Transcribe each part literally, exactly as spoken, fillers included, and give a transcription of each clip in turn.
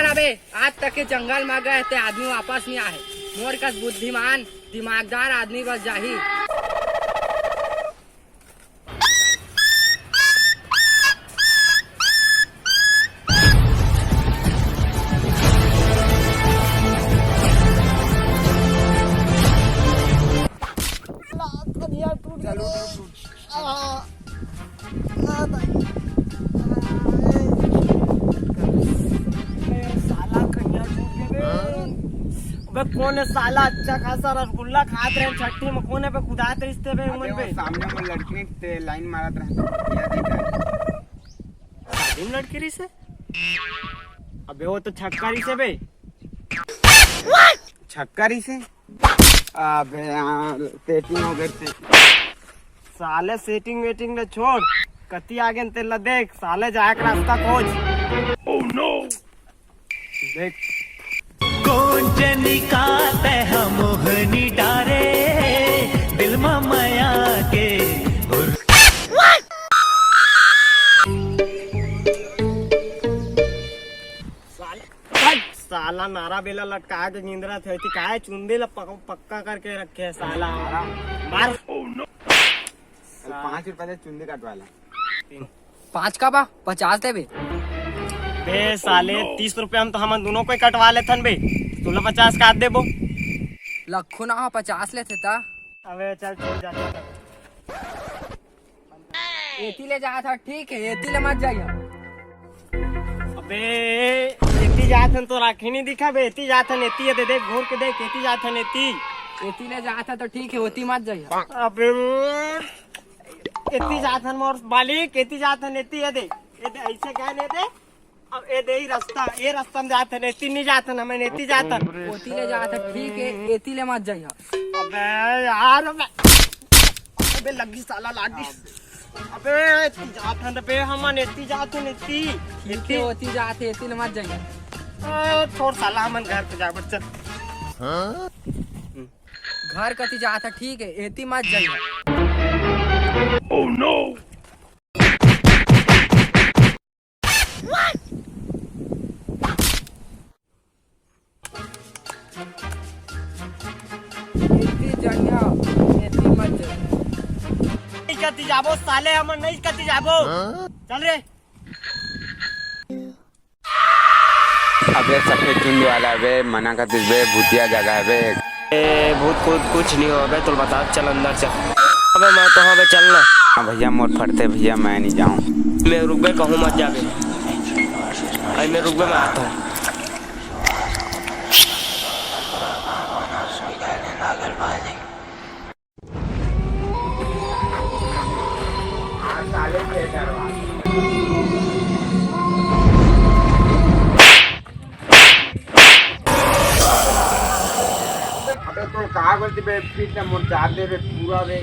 ना बे, आज तक के जंगल में गए ते आदमी वापस नहीं आए। मोर कस बुद्धिमान, दिमागदार आदमी बस जाही। कनिया टूट गया। आ, आ भाई। ए, साला कनिया टूट गया बे। अबे कौन है साला, अच्छा खासा रसगुल्ला खात रहे छठी में, कौन है बे कुदात रहिस ते बे अबे उमन वो बे? सामने में लड़की नहीं ते लाइन मारत रहे, ये देख रहे। शादी में लड़की रहिस है? अबे वो तो छक्का रहिस है बे। छक्का रहिस है? अबे यार, सेटिंग हो गई थी। साले सेटिंग वेटिंग ले छोड़, कति आगे न तेला देख, साले जाए के रास्ता खोज। Oh no! देख। कोन जनी का तै हा मोहनी डारे, दिल मा मया के। साले, हट, साला नारा बेला लटका के गिंदरा थे, कि काहे चुंदी ला पक-, पक्का करके रखे है साला। मार। चल, पाँच रुपया दे, चुंदी कटवा ला। पाँच का बा, पचास देबे। बे साले, तीस रुपया हम तो हमन दोनों को ही कटवा लेथन बे, तोला पचास का देबो। लखो ना हो, पचास लेथे ता। अबे चल, चल, जा, जा, जा। एती ले जात ह, ठीक है, एती ले मत जाइया। अबे, एती जात हन तो राखी नहीं दिखा बे, एती जात हन, एती ये दे, देख, घूर के देख, एती जात हन, एती। एती ले जात ह तो ठीक है, ओती मत जाइया। अबे, एती जात हन मोर मालिक, एती जात हन, एती ये दे, ये दे, ऐसे क्या नहीं दे? अब ए दे ही रास्ता, ए रास्ता में जात हन, एती नहीं जात हन, हमन एती जात हन। ओती ले जात ह, ठीक है, एती ले मत जाइया। अबे यार, अबे, अबे लगी साला लागी। अबे एती जात हन बे, हमन एती जात हन, एती। ठीक है, ओती जात ह, एती ले मत जाइया। आ, छोड़ साला, हमन घर पे जाबो, चल। घर कती जात ह, ठीक है, एती मत जाइया। Oh no! एती जनिया, एती मत जनिया। नहीं कती जाबो साले, हमन नहीं कती जाबो। चल रे। अबे सफेद चुंदी वाला बे, मना कर दिस बे, भूतिया जगह है बे। ए, भूत कूत कुछ नहीं हो बे, तोला बता, चल अंदर चल। अबे मैं तो हाँ बे, चल ना। हाँ भैया, मोर फटथे भैया, मैं नहीं जाऊँ। मैं रुकबे, कहूँ मत जाबे। अरे मैं रुकबे, मैं आता हूँ। अबे तो का बोलती बे, पीछे मोर जाते बे पूरा बे।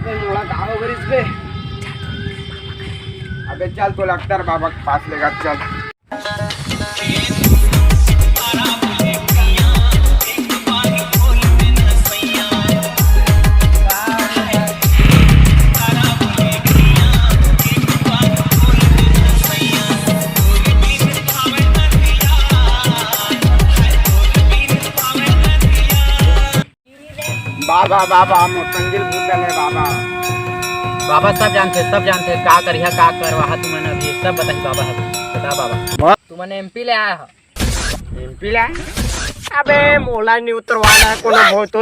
बे मोला का हो गइस बे? अबे चल तो अख्तर बाबा के पास लेगा, चल। बाबा, बाबा, मोर संग ल भूत डले बाबा। बाबा सब जानथे, सब जानथे, का करिहा, का करवाहा तुमन अभी, सब बताही बाबा ह। बता बाबा। तुमन एमपी ले आए ह। एमपी ले आए? अबे मोला नहीं उतरवाना है कोनो भूत।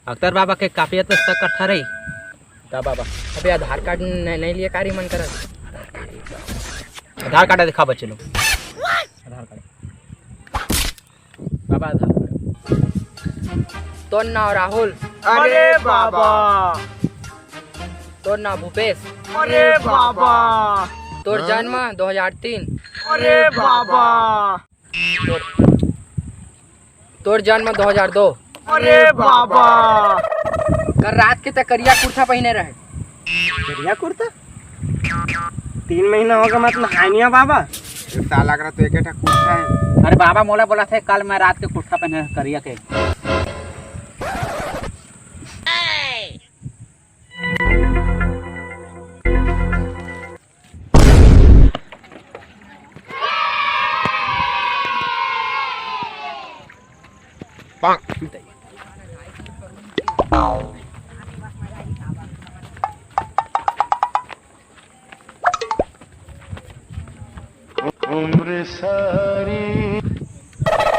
अख्तर बाबा के काफियत में शक करथा रही। बता बाबा। अबे आधार कार्ड नहीं, नहीं लिए कारी मन करत। आधार कार्ड दिखा बच्चे लोग। आधार कार्ड। बाबा, आधार कार्ड। तोर नाम राहुल। अरे बाबा। तोर नाम भूपेश। अरे बाबा। तोर जन्म दो हज़ार तीन। अरे बाबा। तोर, तोर जन्म दो हज़ार दो। अरे बाबा। कल रात के त करिया कुर्ता पहिने रहे। करिया कुर्ता? तीन महीना हो गया, मैं तो नहाए नहीं हूँ बाबा। ये साला करा तो एक ठा कुर्ता है। अरे बाबा, मोला बोला थे कल मैं रात के कुर्ता पहने करिया के। उम्र सारी।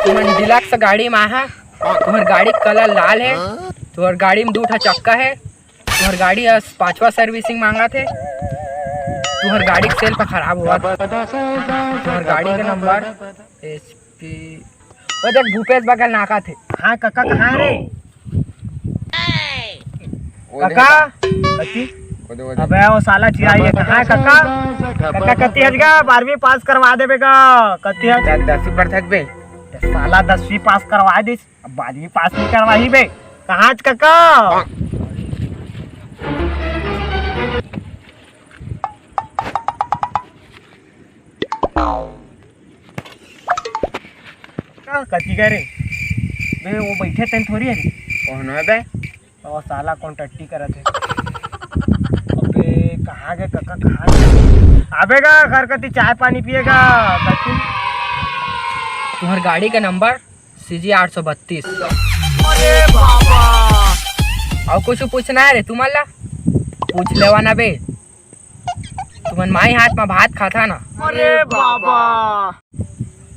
तुमन डिलक्स गाड़ी में आहा। तुम्हर गाड़ी के कलर लाल है। तुम्हर गाड़ी में दू ठा चक्का है। तुम्हर गाड़ी ह पांचवा सर्विसिंग मांगत हे। तुम्हर गाड़ी के सेल्फ खराब होवत। तुम्हर गाड़ी के नंबर एच पी। ओ देख, भूपेश बगल नाका थे। हाँ कका, कहाँ रे? ओ दे कका। कति? ओ दे, ओ दे। अबे वो साला चिराई है। कहाँ है कका? कका कति हज गा? बारहवीं पास करवा देबे गा। कति हज? दस, दसवीं पढ़त हक बे। ते साला दसवीं पास करवा दिस, अब बारहवीं पास नहीं करवाही बे। कहाँ हज कका? का कति करे? बे वो बैठे तेन थोड़ी है रे। ओहनो है बे। ओ साला कौन टट्टी करत है? अबे कहाँ गए कका, कहाँ गए? अबे गा घर कति चाय पानी पिएगा कति? तुम्हर गाड़ी का नंबर सी जी आठ सौ बत्तीस। अरे बाबा। अउ कुछ पूछना है रे तुमन ला? पूछ लेवा ना बे। तुमन माई हाथ में भात खाता ना। अरे बाबा।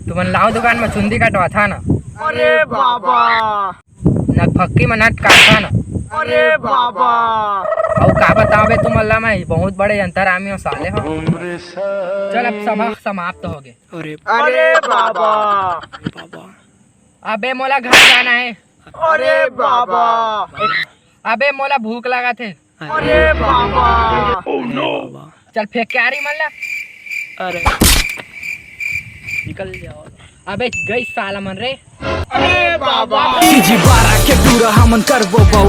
तुमन लाव दुकान में चुंदी कटवाथा ना। अरे बाबा। नटफक्की में नट काटथा ना। अरे बाबा। अउ का बताओ बे तुमन ला, मैं बहुत बड़े अंतर आमी हो साले हो। चल अब सभा समाप्त हो गए। अरे अरे बाबा। बाबा। अबे मोला घर जाना है। अरे बाबा। अबे मोला भूख लगा थे। अरे बाबा। चल फेंक के आ रही मन ला। अरे निकल जाओ। अबे गई साला मन रे। अरे बाबा। सीजी बारह के टूरा हमन करबो बवाल।